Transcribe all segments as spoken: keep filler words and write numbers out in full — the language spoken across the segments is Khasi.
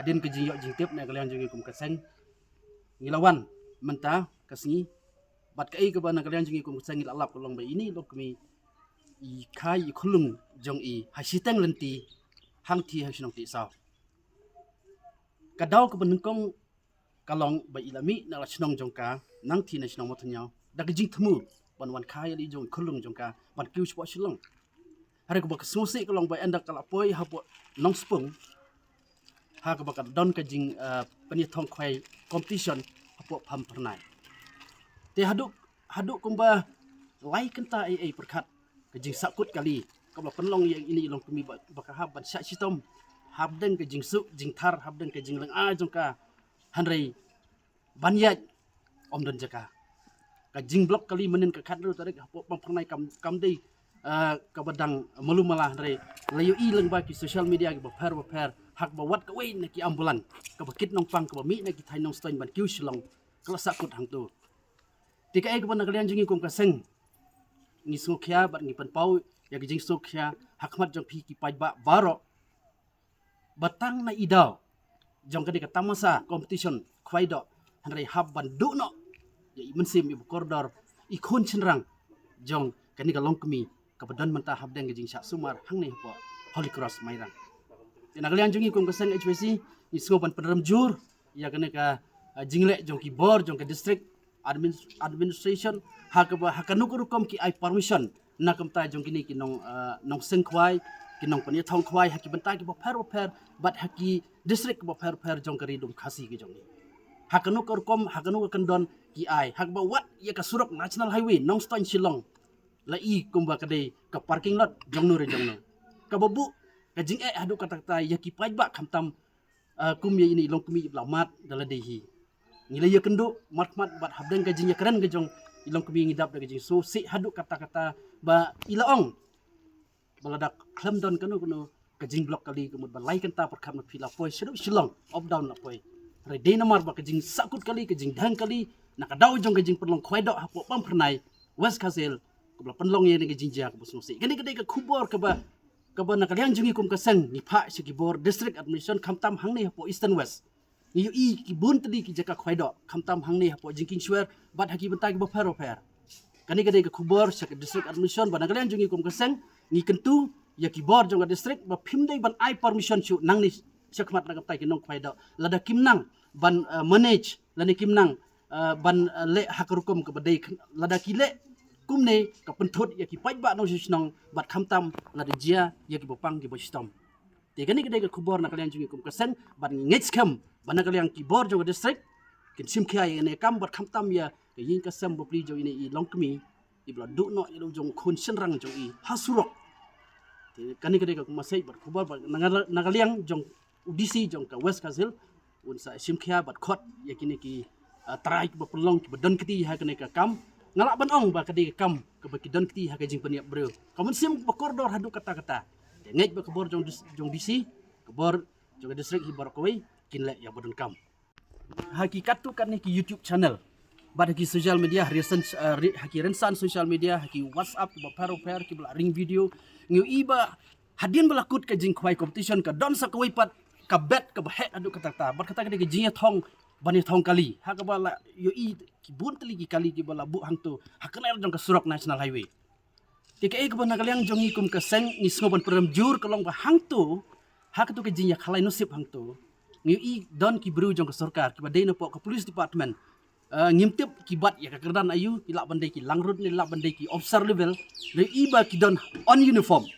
Hadien ka jingïoh jingtip na ka liang jong ngi kum ka seng, ngi la wan mynta ka sngi. Bad kaei kaba na ka liang jong ngi kum ka seng ngi la lap ka long ba ine i longkmie i kha i khunlung jong i ha shiteng lynti hangthie ha shnong Tiehsaw. Ka daw kaba nyngkong ka long ba i la mih na la shnong jong ka nangthie na shnong Mawthaynñiaw da ka jingthmu ban wan kha ïa la i jong i khunlung jong ka ban kiew shapoh Shillong. Hynrei kaba ka sngewsih ka long ba ynda ka la poi hapoh Nongspung ha kaba ka don ka jing, eh, pynïathong khwai competition hapoh Pamphyrnai. Te haduh, haduh kumba lai kynta ei ei pyrkhat ka jingsakut kali kaba pynlong ïa ine i longkmie ba, ba ka hap ban shah shitom hapdeng ka jingsuk jingthar, hapdeng ka jinglynga jong ka, hynrei ban ïaid ym don jaka. Ka jingblok kali mynnin ka khathynriew tarik hapoh Pamphyrnai kam, kam dei, eh, kaba dang malu mala, hynrei la ïohi lyngba ki social media kiba pher ba pher ha kaba wat kawei na ki ambulance kaba kit nongpang kaba mih na ki thaiñ Nongstoiñ ban kiew Shillong ka la sakut hangto. Te kaei kaba na ka liang jong ngi kum ka seng ngi sngewkhia bad ngi pynpaw ïa ka jingsngewkhia ha khmat jong phi ki paidbah baroh ba tang na i daw jong kane ka tamasa competition khwai doh, hynrei hap ban duh noh ïa i mynsiem iba kordor, i khun shynrang jong kane ka longkmie kaba don mynta hapdeng ka jingshah sumar hangne hapoh Holy Cross Mairang. Te na ka liang jong ngi kum ka seng H Y C ngi sngew ban pynrem jur ïa kane ka, eh, jingleh jong ki bor jong ka district admin-, administration ha kaba ha kano ka rukom ki ai permission na ka bynta jong kine ki nong, eh, nongseng khwai, ki nongpynïathong khwai ha ki bynta kiba pher ba pher bad ha ki district kiba pher ba pher jong ka Ri Lum Khasi ka jong ngi. Ha kano ka rukom, ha kano ka kyndon ki ai ha kaba wat ïa ka surok National Highway Nongstoiñ Shillong la i kumba ka dei ka parking lot jongno re jongno, kaba buh ka jingeh haduh katta katta ïa ki paidbah khamtam, eh, kum ïa ine i longkmie iba la mad da lade hi. Ngi la ïakynduh markhmat bad hapdeng ka jingïakren ka jong i longkmie ngi dap da ka jingsngewsih haduh katta katta ba i la ong ba lada khlem don kano kano ka jingblok kali ka mut ba lai kynta pyrkhat ma phi la poi shaduh Shillong up down la poi. Hynrei dei namar ba ka jingsakut kali, ka jingdheng kali na ka daw jong ka jingpynlong khwai doh hapoh Pamphyrnai, West Khasi Hills, kaba la pynlong ïa kane ka jingjia kaba sngewsih. Kane ka dei ka khubor kaba, kaba na ka liang jong ngi kum ka seng ngi phah sha ki bor district administration khamtam hangne hapoh Eastern West. Ngi ïohi ki bun tylli ki jaka khwai doh khamtam hangne hapoh Jingkiengshwer bad ha ki bynta kiba pher ba pher. Kane ka dei ka khubor sha ka district administration ba na ka liang jong ngi kum ka seng ngi kyntu ïa ki bor jong ka district ba phim dei ban ai permission shuh nangne shakhmat na ka bynta ki nongkhwai doh lada kim nang ban, eh, manage lane kim nang, eh, ban, eh, leh ha ka rukom kaba dei. Lada ki leh kumne ka pynthut ïa ki paidbah nongshong shnong bad khamtam lada jia ïa kiba pang kiba shitom. Te kane ka dei ka khubor na ka liang jong ngi kum ka seng bad ngi ngeit skhem ba na ka liang ki bor jong ka district kin shim khia ïa kane ka kam bad khamtam ïa ka ïing ka sem bapli jong ine i longkmie iba la duh noh ïa la u jong u khun shynrang jong i ha surok. Te kane ka dei ka message bad khubor bad na ka, na ka liang jong u D C jong ka West Khasi Hills un sa shim khia bad khot ïa kine ki, ah, trai kiba pynlong kiba don kti ha kane ka kam. Nga lah ban ong ba ka dei ka kam kaba ki don kti ha ka jingpynïap briew. Ka mynsiem ba kordor haduh katta katta. Te ngeit ba ka bor jong dis-, jong D C, ka bor jong ka district hi baroh kawei kin leh ïa ba donkam. Ha ki katto katne ki YouTube channel bad ha ki social media, ha rynsan, eh, ri-, ha ki rynsan social media, ha ki WhatsApp kiba pher ba pher kiba la ring video, ngi ïohi ba hadien ba la kut ka jingkhwai competition ka don sa kawei pat ka bet kaba heh haduh katta katta bad kata ka dei ka jingïathong ban ïathong kali ha kaba la ïohi ki bun tylli ki kali kiba la buh hangto ha kane jong ka surok National Highway. Te kaei kaba na ka liang jong ngi kum ka seng ngi sngew ban pynrem jur ka long ba hangto ha kato ka jingïakhalai nusip hangto ngi ïohi don ki briew jong ka sorkar kiba dei na poh ka police department. Eh, ngim tip ki bat ïa ka kyrdan aïu, ki lah ban dei ki langrut ne lah ban dei ki officer level. Ngi ïohi ba ki don on uniform.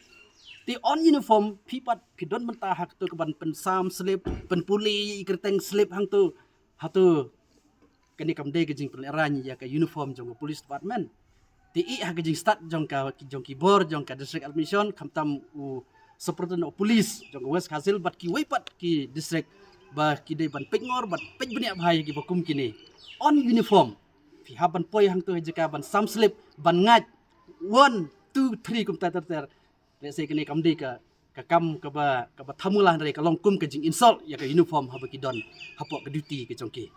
Te on uniform phi pat phi don bynta ha kato ka ban pynsam slip, pynpule ïa i kyrteng slip hangto. Hato kane kam dei ka jingpynlehraiñ ïa ka uniform jong ka police department. Te i ha ka jingstad jong ka, jong ki bor jong ka district administration khamtam u superintendent of police jong ka West Khasi Hills bad kiwei pat ki district ba ki dei ban peit ngor bad peit bniah bha ïa kiba kum kine. On uniform phi hap ban poi hangto ha jaka ban sam slip ban ngait one two three kumta ter ter. Let's say kane kam dei ka, ka kam kaba, kaba thamula hynrei ka long kum ka jing insult ïa ka uniform haba ki don hapoh ka duty ka jong ki.